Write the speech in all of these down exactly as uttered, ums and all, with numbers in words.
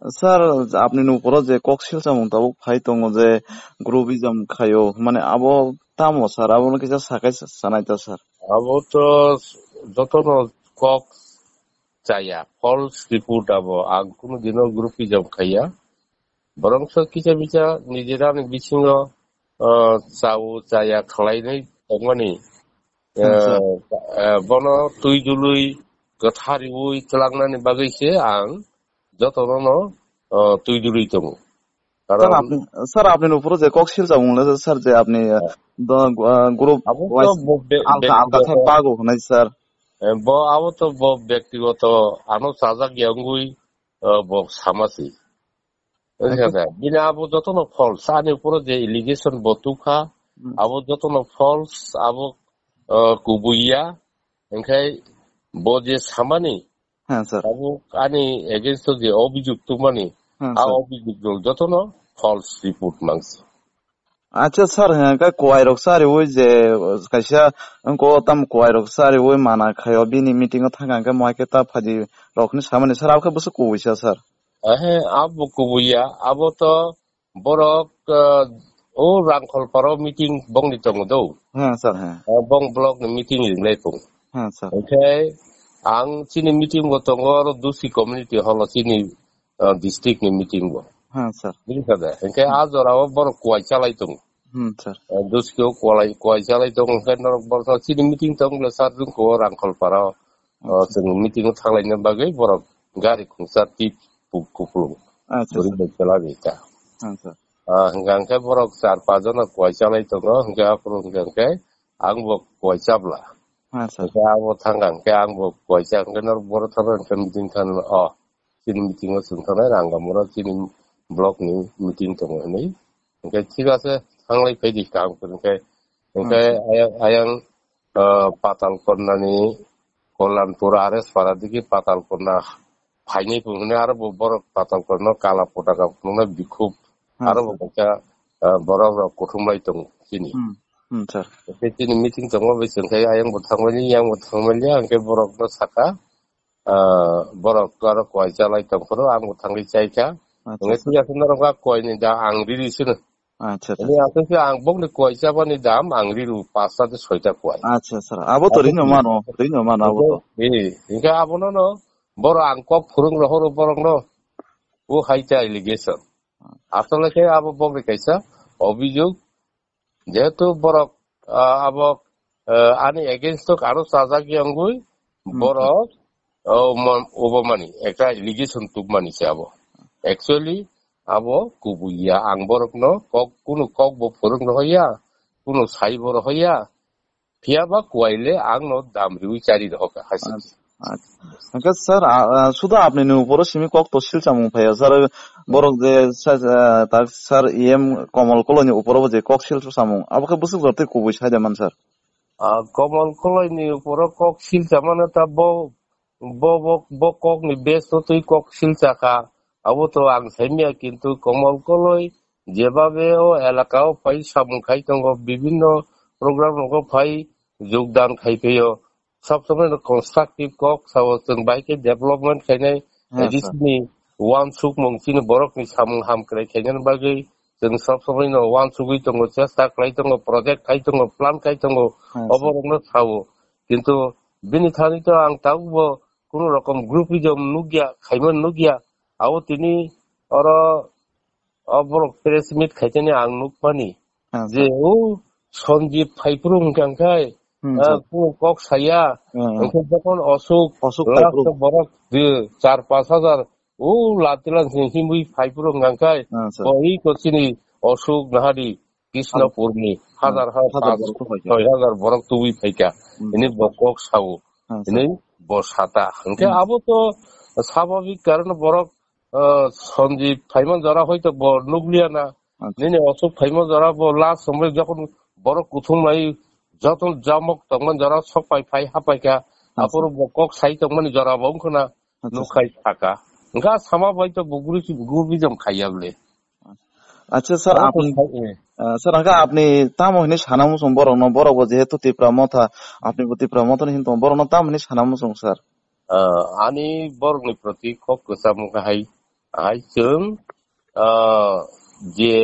Sir, apni nukoro je kok silchamung tabuk phai tongo je groupism khaio, mane abo tamo sir? Abono kisa sakai sanai ta sir. Abo to jotono kok chaya, false report abo. Ang kunu dino groupism khaiya. Borok so kisa bisa nijera ni bisingo, ah, chao chaya khlainai tongmani. Hmm, sir. Ah, ah, bono twi dului kwthariui twlangnani bagwi se ang jotono no, ah, twi dului tongo. Sir, karon apni, sir, apni nukoro je kok silchamung le sir je apni, ah, do, ah, group abo to wise bo be-, alka alka khe bektigoto bago hwnai sir. Eh, bo abo to bo bektigoto ano chajak ya wngwi, ah, bo samasi. Wngkha da, bini abo jotono false, ani uporo je allegation bo tukha, hmm, abo jotono false, abo, ah, kubui ya, wngkhe bo je samani, ha, sir, abo ani against o je obijok tubumani, ha, a sir, obijok rok jotono false report mangsi. Acha sir, ha, khe kuai rok sariui je, uh, kaisa wngko tam kuai rok sariui mana khaio bini meeting o thangkha hwnkhe mohai khe ta phaidi rok hwnwi samani sir, abo khe bwswk kubuisa sir. Ahe, abo kubuiya, abo to borok, ah, o Rangkholparo meeting bongni tongo do. Ha, sir, ha. Ah, bong block ni meeting ringlai tong. Ha, sir. Oke, ang chini meeting bo tongo oro Dusi community hall o chini, ah, district ni meeting bo. Ha, sir. Bini kada, oke, hmm, a jora o borok kuai chalai tong. Hmm, sir. Ah, Dusi o kualai, kuai chalai tong, oke, norok borok chini meeting tong le sir jung ko Rangkholparo. O, acha, chwng meeting o thanglaina bagwi borok gari khungsa tip pu-, kupulung. Acha, bwrwi sir, bai kwlagwi ta. Acha. Ah, hwnkha hwnkhe borok char pas jona kuai chalai tongo, hwnkhe aphuru hwnkha hwnkhe ang bo kuai chabla. Acha. Hwnkhe abo thangkha hwnkhe ang bo kuai cha, hwnkhe norok borok thangkha hwnkhe meeting thangno, o, chini meeting o chwng thangnai Rangamura chini block ni meeting tongo hinwi. Hwnkhe thik ase, thanglai phai di, kaham kwrwng khe. Hwnkhe, acha, ayang, ayang, ah, Patalkonna ni Kollanpur R S Para digi Patalkonna phainai phung hwnwi aro bo borok Patalkonna kala potaka phunuknai bikhub. Acha. Aro bo kaisa, ah, borok rok kuthum lai tongo chini. Hmm. Hmm, sir. Hwnkhe chini meeting tongo, bai chwng khe ayang bo thangmani, yang bo thangmani, hwnkhe borok no saka, ah, borok aro kuai chalai tongphuru, ang bo thangwi chaikha. Acha, hwnkhe sir, thik ase, norok a kuai ni da ang riri sino. Acha, acha. Ini aswk khe ang bokni kuai chabani dam ang riru pasta de soita kuai. Acha, sir. Abo to rino mano, rino mano abo to. Eh, hwnkhe abono no, borok ang kok phurung rohoro borokno. O hai ta allegation. Asole khe abo bokni kaisa obijog. Jehetu borok, ah, abo, ah, ani against o aro chajak ya wngwi, hmm, borok, oh, mon-, obo mani, ekta allegation tukmani se abo. Actually, abo kubui ya, ang borokno kok, kunu kok bo phwrwng rohor ya, kunu sai bo rohor ya, phiya ba kuai le ang no dam riui chari rohor kha, hai se. Acha, acha. Hwnkhe sir, ah, ah, suda apni ni uporo simi kok to silchamung phaiya, sir, borok je, sa-, ah, tak sir E M Komol Koloi ni uporo bo je kok silchamung, abo khe bwswk jor twi kubui sai de man, sir? Ah, Komol Koloi ni uporo kok silchamano ta bo, bo, bo, bo kok ni base no twi kok silchakha. Abo to ang saimya, kintu Komol Koloi jebabe o elaka o phai samung khai tongo, bibinno program rogo phai jogdan khai phaio. Sob somoi no constructive kok sao, chwng bai khe development khainai, hmm, sir, addition ni uansukmung chini borok ni samung hamkrai khainani bagwi chwng sob somoi no uansugwi tongo, chesta khlai tongo, project khai tongo, plan khai tongo, hmm, sir, oborok no sao. Kintu bini thani to ang tabuk bo kunu rokom groupism nukya, khaimani nukya. Abo tini oro o borok press meet khaitani ang nukmani, ah, je sir, o Sanjib phaiphuru hwnkha khai, hmm, ah, sir, kunu kok saya, hmm, hmm, hwnkhe jokhon Ashok, Ashok last phaiphuru, borok je char pash hajar o latilan sini himwi phaiphuru hwnkha khai, ah, sir, bo iko chini Ashok nahadi Krishnapurni, hmm, hajar ha-, hajar pas, borok to phaikha, soi hajar borok tubui phaikha. Hmm. Ini bo kok sao. Hmm, sir. Ini bo sata. Hwnkhe, hmm, abo to sababik karon borok, ah, Sanjib phaiman jora hoito bo nukliya na. Acha. Nini Ashok phaiman jora bo last somoi jokhon borok kuthum lai joto jamok tongman jora sok pai phai ha paikha. Acha. Aphuru bo kok sai tongmani jora bo wngkha na. Acha, sir. Nukhai thaka. Hwnkhe sama bai to bo guri, guri jom khaiya bole. Acha, sir, abo to apni, khai, eh. Ah, sir, hwnkhe apni tamo hinwi sana muchung borokno, borok bo jehetu Tipra Motha, apni bo Tipra Motha ni hinwi tongo, borokno tamo hinwi sana muchung, sir? Ah, ani borokni proti kok kwcham wngkha hai, Hai chwng, ah, je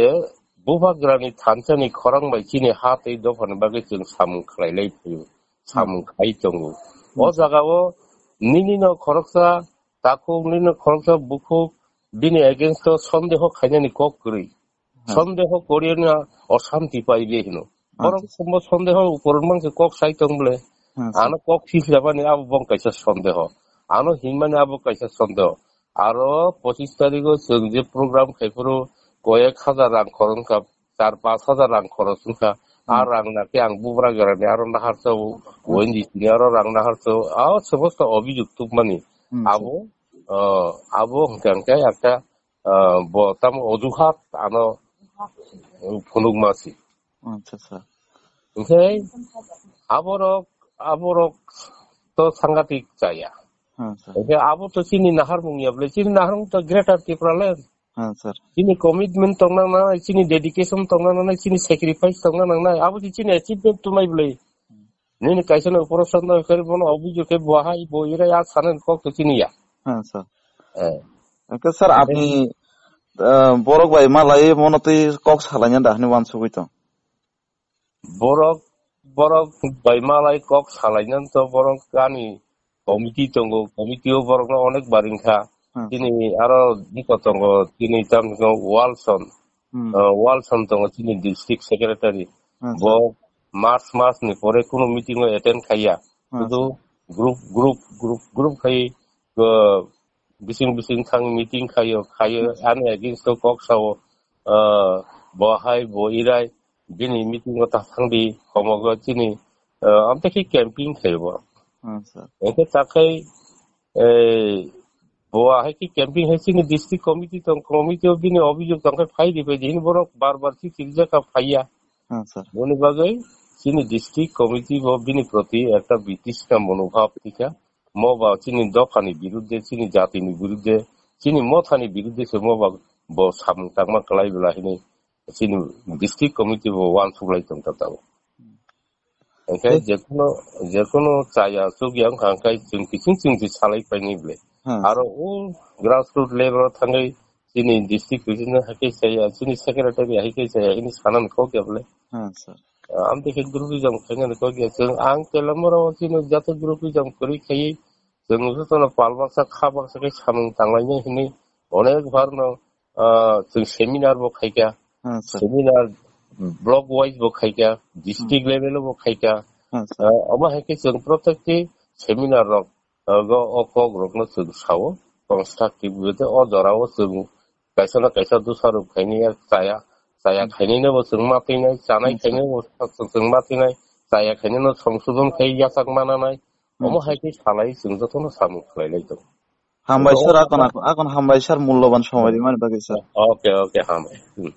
bubagrani thansani khorang bai chini ha tei dophani bagwi chwng samung khlai lai phaio, samung khai tongo. O jagao nini no khoroksa takhuk, nini no khoroksa bukhuk, bini against o sondeho khainani kok kwrwi. Sondeho koriya na osanti pai le hino. Borok sombo sondeho upor mang se kok sai tong ble. Ano kok thik labani abo bong kaisa sondeho. Ano hinmani abo kaisa sondeho. Aro pochis tarikh o chwng je program khai phuru koyek hajar rang khorok wngkha, char pash hajar rang khorok wngkha. A rang na khe ang bubra gerani aro nahar sa o, O N G C ni aro rang nahar sa o. A somosto obhijog tubmani. Abo, ah, abo hwnkha hwnkhe ekta, ah, bo tamo ojuhat ano phunukma si. Acha, acha. Hwnkhe aborok, aborok to sangatik chaya. Acha. Hwnkhe abo to chini naharmung ya bole, chini naharmung to Greater Tipraland. Acha. Chini commitment tongna nangnai, chini dedication tongna nangnai, chini sacrifice tongna nangnai, abo si chini achievement tumai bole. Nini kaisa no operation no kari bono obhijog khe bo hai bo irai a sanen kok to chini ya. Acha. Eh. Hwnkhe sir, apni, ah, borok bai malai mono twi kok salaina da hwnwi uansugwi tong? Borok, borok bai malai kok salainani to borok ani committee tongo, committee o borokno onek bar wngkha. Chini aro bwkha tongo, chini tamo Walson. Ah, Walson tongo chini district secretary. Bo March mas ni pore kunu meeting o attend khaiya. Sudu group, group, group, group khai, ah, bising bising thang meeting khaio, khaio, ani against o kok sao, ah, bo hai, bo irai, bini meeting o ta thangdi, homogo chini, ah, amte khe camping khaio bo. Acha. Engkhe ta khai, eh, bo hai khe camping hai chini district committee tong, committee o bini obhijog tong khai phai di phai di, hini borok bar bar si kirijak kha phaiya. Acha. Boni bagwi chini district committee bo bini proti ekta bitrishna monobhab tikha. Mo ba chini dophani birudde, chini jatini birudde, chini mothani birudde se mo ba bo samung tangma kwlai bwla hini chini district committee bo uansuk lai tong ta tabuk. Hwnkhe Tei- jekono, jekono chaya chukya wngkha hwnkhe chwng kiching chwng se salai paini bwle. Aro o grassroot level o thangwi chini district president hai khe chaya, chini secretary hai khe chaya, hini sanani kok ya bwle. Amtwi khe groupism khainani kok ya. Chwng ang Telamora o chini joto groupism kwrwi khaiwi chwng jotono pal baksa kha baksa khe samung tanglainai hwnwi onek barno, ah, chwng seminar bo khaikha. Seminar block wise bo khaikha, district level o bo khaikha. Ah, omo hai khe chwng protekti seminar rok, ah, go o kok rokno chwng sao, constructive way tei o jora o chwng kaisa na kaisa dusarok khainai ya chaya, chaya khainai no bo chwng ma twinai, chanai khainai bo chwng ma twinai, chaya khainai no songsodon khai yachak mananai. Omo hai khe salai chwng jotono samung khlai lai tongo. Hambai sir, akon, akon hambai sir, mulloban somoi rimani bagwi sir. Okay, okay, hambai. Hmm.